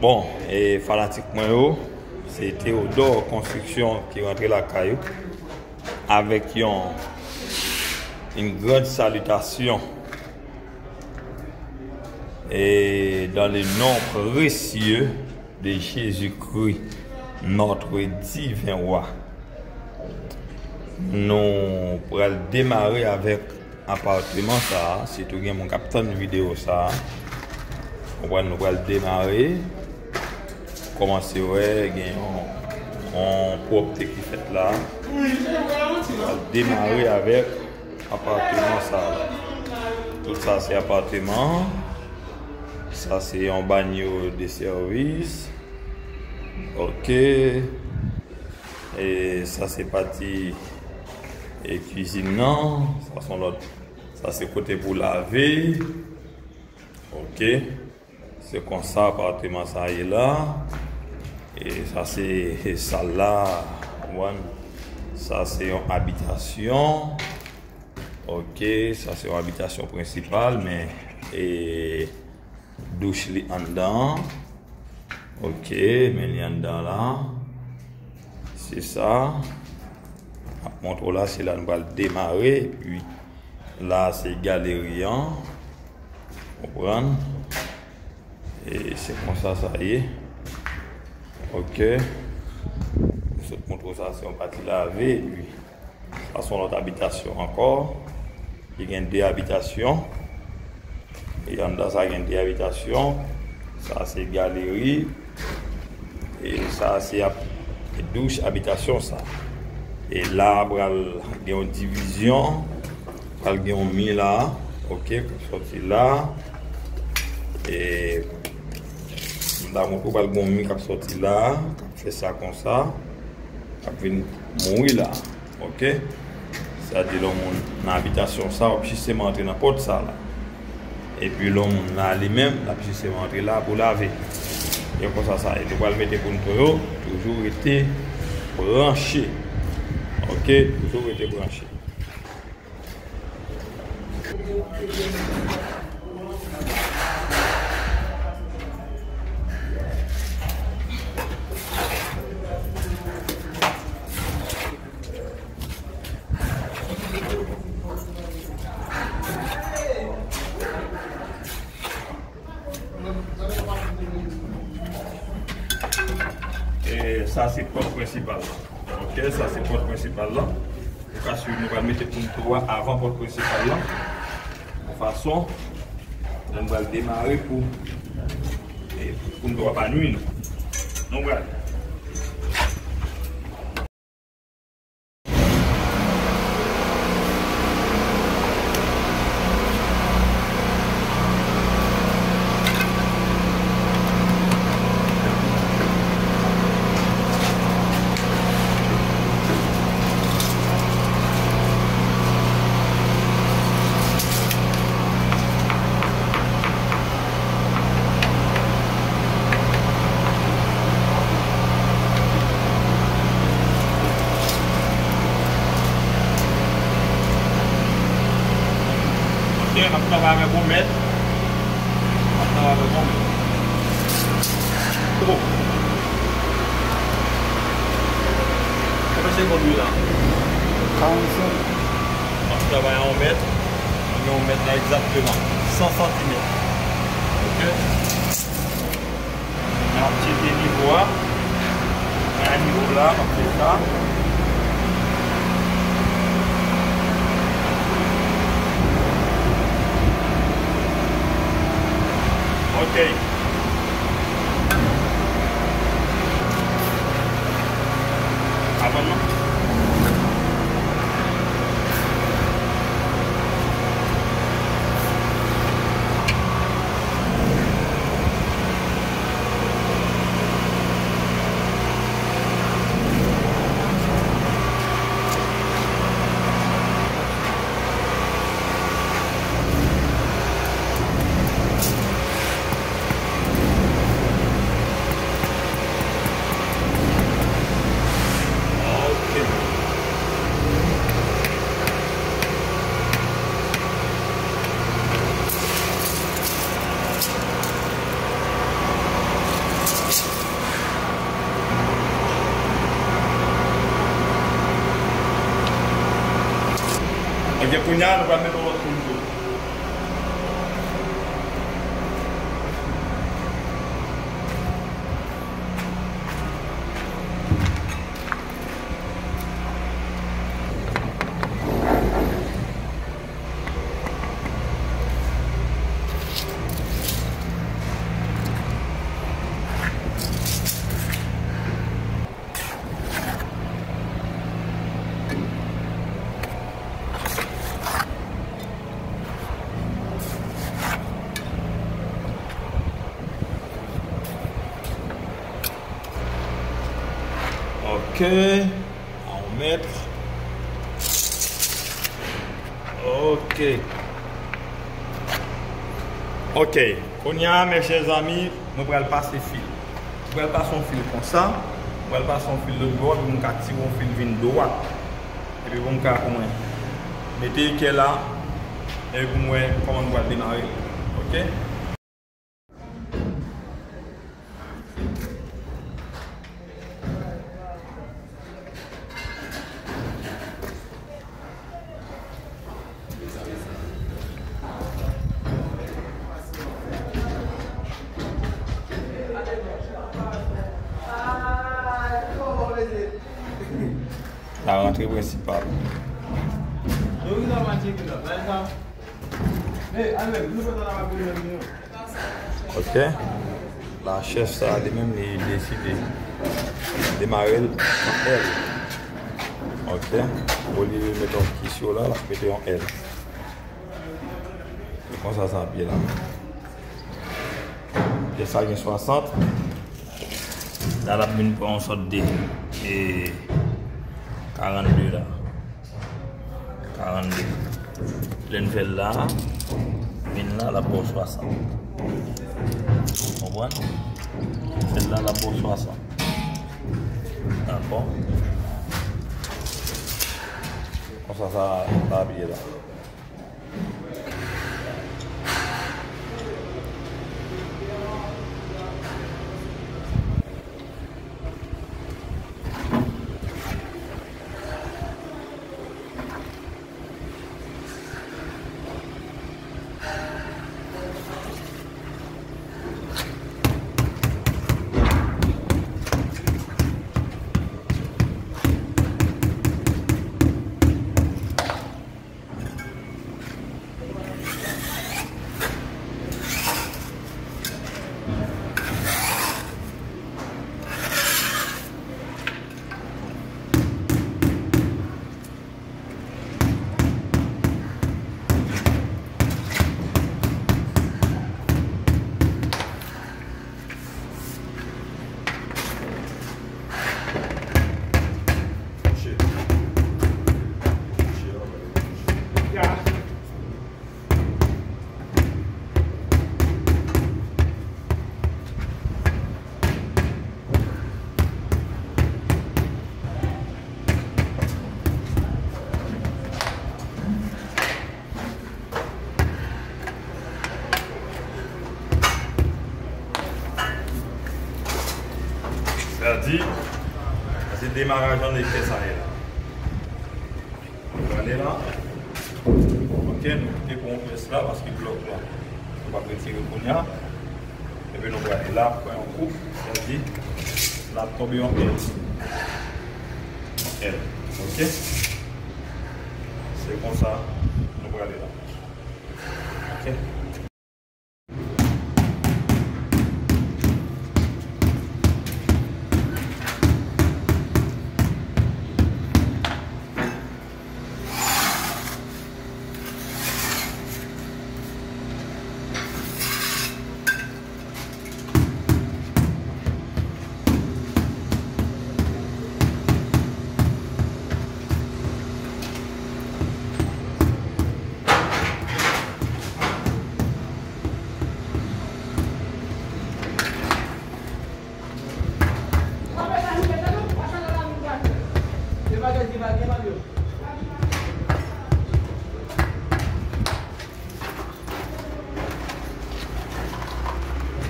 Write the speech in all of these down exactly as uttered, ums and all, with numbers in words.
Bon, e fanatik mwen yo, se Theodore Construction ki rantre lakay ou avèk yon, une grande salutation. Et dans le nom précieux de Jésus-Christ, notre divin roi, nou pral demare avèk apatman sa a. Sitou gen moun k ap tann videyo sa a, konprann, nou pral demare. Kòmanse wè gen yon, yon pwòpte ki fèt la. Nou pral demare avèk apatman sa a. Tout sa se apatman. Sa se yon banyo de sèvis. Ok. E sa se pati, e, kwizin nan. Sa se yon lòt. Sa se kote pou lave. Ok. Se konsa apatman sa ye la. E sa se, e, sal la. Ou konprann? Sa se yon abitasyon. Ok, sa se yon abitasyon prensipal, men, e, douch li anndan an. Ok, men li anndan la. Se sa. M ap montre w la, se la nou pral demare. Epi la, se galeri an. Konprann? E se konsa sa ye. Ok. M sot montre w sa, se yon pati lave. Epi sa se yon lòt abitasyon ankò. Li gen de abitasyon. E anndan sa gen de abitasyon. Sa se galeri. E sa se ap, douch abitasyon sa. E la pral gen yon divizyon. Pral gen yon mi la. Ok, k ap sòti la. E m ta montre w pral gen yon mi k ap sòti la. K ap fè sa konsa. K ap vin mouri la. Ok? Sa di lè yon moun nan abitasyon sa, w ap jisteman antre nan pòt sa la. Epi lè yon moun la li menm, l ap jisteman antre la pou lave. E konsa sa ye. Nou pral mete pou n tou yo, toujou rete branche. Ok? Toujou rete branche. E sa se pòt prensipal la. Ok, sa se pòt prensipal la. Ou ka swiv, nou pral mete pounto a avan pòt prensipal la. Yon fason, nou pral demare pou, e, pou pounto a pa nwi nou. Nou pral. Ok, m ap travay avèk yon mèt. M ap travay avèk yon mèt. Se bon. Konbyen segonn wi la? Karannsenk. M ap travay a yon mèt. Mwen gen yon mèt la egzakteman. San santimèt. Ok? N ap tcheke nivo a. Mwen a nivo la, m ap fè sa. Ok. Avan non. Ok, kounye a, nou pral mete yon lòt poul tou. Ok. A yon mèt. Ok. Ok. Kounye a, mes chers amis, mwen pral pase fil. Mwen pral pase yon fil konsa. Mwen pral pase yon fil lòt bò, epi mwen ka tire yon fil vin dwat. Epi pou mwen ka, pou mwen mete ekè la, epi pou mwen wè kòman nou pral demare. Ok? La rantre prensipal. Ok. La chèf sa a li menm li deside demare l an L. Ok. Olye li mete yon ki sou la, l ap mete yon L. Se konsa sa ap ye la. Pyès sa gen swasant. La l ap vin pran yon sòt de, e, karannde la. Karannde. Lè n fè l la, vin la, l ap ba w swasant. Konprann? Fè l la, l ap ba w swasant. Dakò? Konsa sa, sa ap ye la. Sa di, se demaraj an efè sa ye la. Nou prale la. Ok, nou kite pou yon pyès la, paske blòk la, nou p ap retire kounye a. Epi nou prale la, pran yon koup, sa di, l ap tonbe yon L. Yon L, ok? Se konsa, nou prale la. Ok?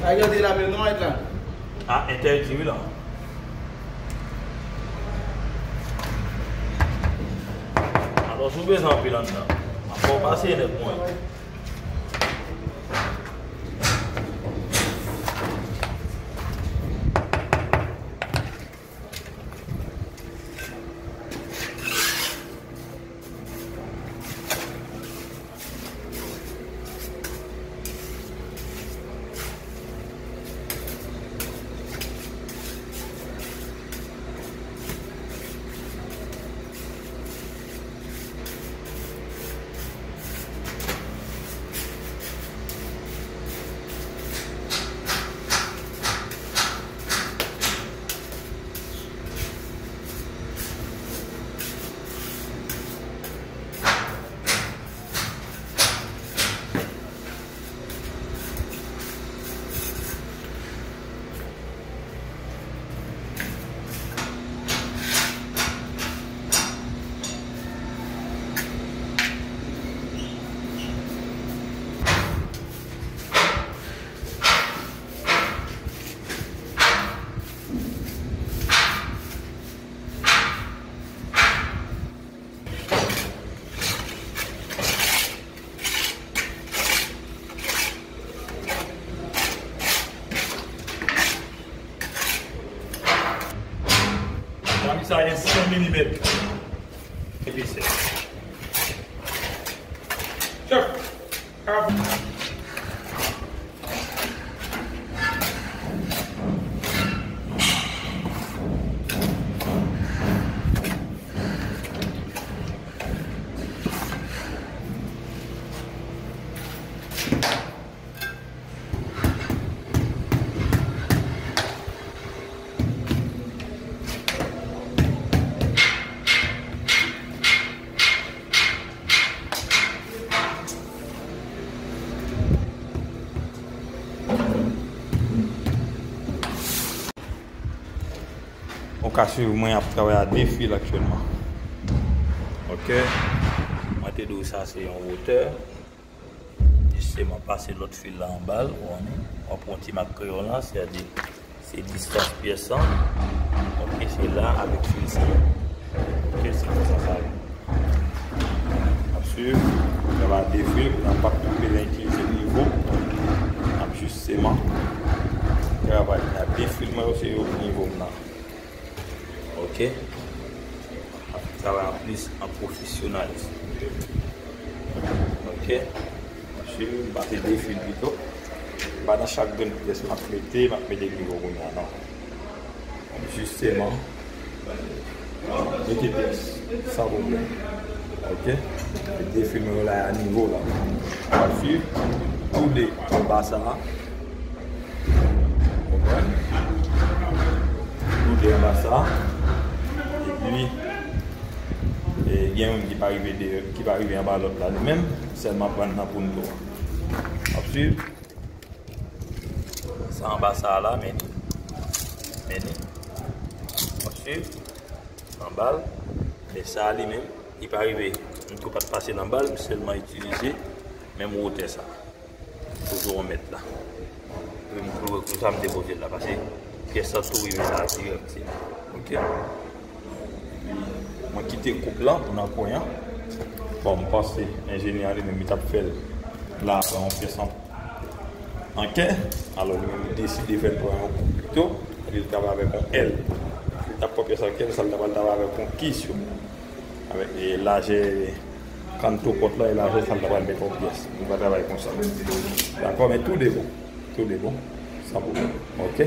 Ay, gade la menm non, et la. A entèdi wi la. Alò, si w bezwen anpil anndan, m ap fè w pase nèg mwen. Mami, sa gen san milimèt. Epi se. Chèf. Ou ka swiv mwen ap travay a de fil aktyèlman. Ok. Mwen te di w sa se yon wotè. Jisteman, pase lòt fil la anba l, ou konnen. W ap pran ti mak kreyon la, sèdi se distans pyès lan. Ok, se la avèk fil sa. Ok, se konsa sa ye. N ap swiv, travay de fil, n ap pa twonpe nan itilize nivo. N ap jisteman travay. Nan de fil mwen yo, se yo nivo m nan. Ok. Ap travay an plis an pwofesyonalis. Ok. Mwen swiv, m pase de fil pito. M pa nan chak grenn pyès m ap mete, m ap mete nivo kounye a, non. Jisteman, mete pyès, san pwoblèm. Ok. De fil mwen yo la a nivo la. M ap swiv tou de anba sa a. Konprann? Tou de anba sa. Epi, e, gen youn ki pa rive de, ki pa rive anba lòt la li menm, sèlman pran nan poun tou. W ap swiv? Sa anba sa la, men li. Men li. W ap swiv? Anba l. Men sa li menm, li pa rive. M tou pa t pase l anba l, m sèlman itilize menm wotè sa. Toujou yon mèt la. Epi m kloure konsa, m depoze l la, paske pyès la tou rive la dirèk, se, ok. Mwen kite koup lan pou nan kwen an. Bon, m panse enjenyè a li menm, li t ap fè l la, pran yon pyès an, an kè. Alò, li menm, li deside fè l pran yon koup pito, li travay avèk yon L. Li t ap pran pyès an kè, sa l ta pral travay avèk yon kis yo. Avèk, e, lajè kanto pòt la e lajè sa l ta pral mete yon pyès. Nou va travay konsa. Dakò, men tou de bon. Tou de bon. San pwoblèm. Ok?